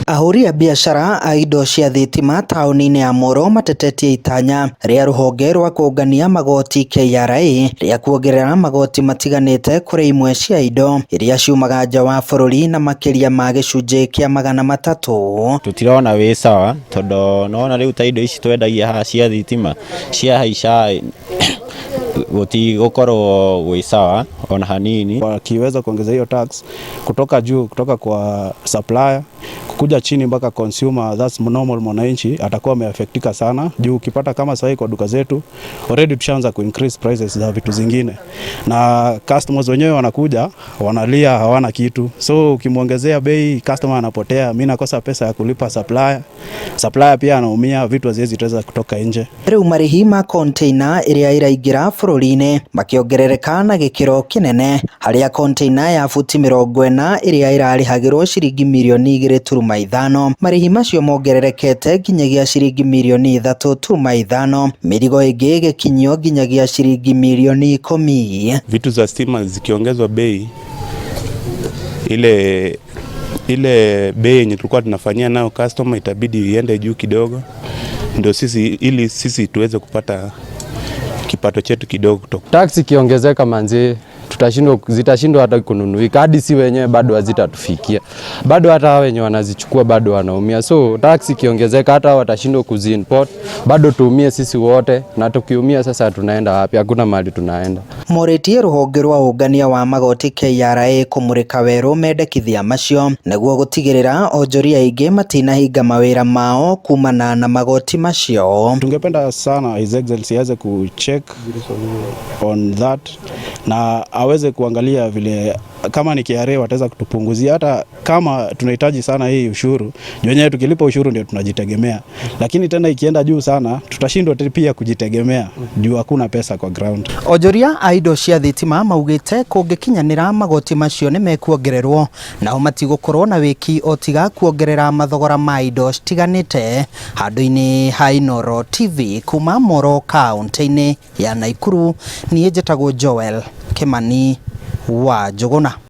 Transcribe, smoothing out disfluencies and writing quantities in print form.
Ahũri a biacara a indo cia thitima taũni-inĩ ya Moro matetetie itanya rĩa rũhonge rwa kũngania magoti KRA rĩa kuongerera magoti matiganĩte kũrĩ imwe cia indo iria ciumaga nja wa bũrũri na makĩria ma gĩcunjĩ kĩa 300. Tutirona wĩ sawa tondu nona riu ta indo ici twendagia haha cia thitima ciahaica gũtigũkorwo gwĩ sawa ona hanini. Wakiweza kuongeza hiyo tax kutoka juu, kutoka kwa supplier kukuja chini mpaka consumer, that's normal mwananchi atakuwa ameaffectika sana, juu ukipata kama sahii kwa duka zetu already tushaanza ku increase prices za vitu zingine, na customers wenyewe wanakuja wanalia hawana kitu, so ukimwongezea bei customer anapotea, mimi nakosa pesa ya kulipa supplier, supplier pia anaumia, vitu haziwezi teza kutoka nje. Rĩu marĩhi ma container ĩrĩa ĩraingĩra bũrũri-inĩ makĩongerereka na gĩkĩro kĩnene, harĩa container ya buti 40 ĩrĩa ĩrarĩhagĩrwo ciringi mirioni 2.5, marĩhi macio mongererekete nginyagia ciringi mirioni 3.5, mĩrigo ĩngĩ ĩgĩkinyio nginyagia ciringi mirioni 10. Vitu za stima zikiongezwa bei, ile ile bei yenye tulikuwa tunafanyia nayo customer itabidi iende juu kidogo, ndio sisi ili sisi tuweze kupata kipato chetu kidogo kutoka. Tax ikiongezeka manzi, tutashindwa, zitashindwa hata kununuika, hadi si wenyewe bado hazitatufikia, bado hata hao wenye wanazichukua bado wanaumia. So tax ikiongezeka, hata watashindwa kuziimport, bado tuumie sisi wote, na tukiumia sasa tunaenda wapi? Hakuna mahali tunaenda. Morĩtie rũhonge rwa ũngania wa magoti KRA kũmũrĩka werũ mendekithia macio nĩguo gũtigĩrĩra onjoria aingĩ matinahinga mawĩra mao kumana na magoti macio. Tungependa sana His Excellency aweze kucheck on that na aweze kuangalia vile kama ni KRA wataweza kutupunguzia, hata kama tunahitaji sana hii ushuru juu wenyewe tukilipa ushuru ndio tunajitegemea, lakini tena ikienda juu sana tutashindwa pia kujitegemea juu hakuna pesa kwa ground. Onjoria a indo cia thitima maugĩte kũngĩkinyanĩra magoti macio nĩ mekuongererwo, nao matigũkorwo na wĩki o tiga kuongerera mathogora ma indo citiganĩte. Handũ-inĩ ha Inooro TV kuma Moro kaunti-inĩ ya Nakuru, niĩ njĩtagwo Joel Kimani wa Njũgũna.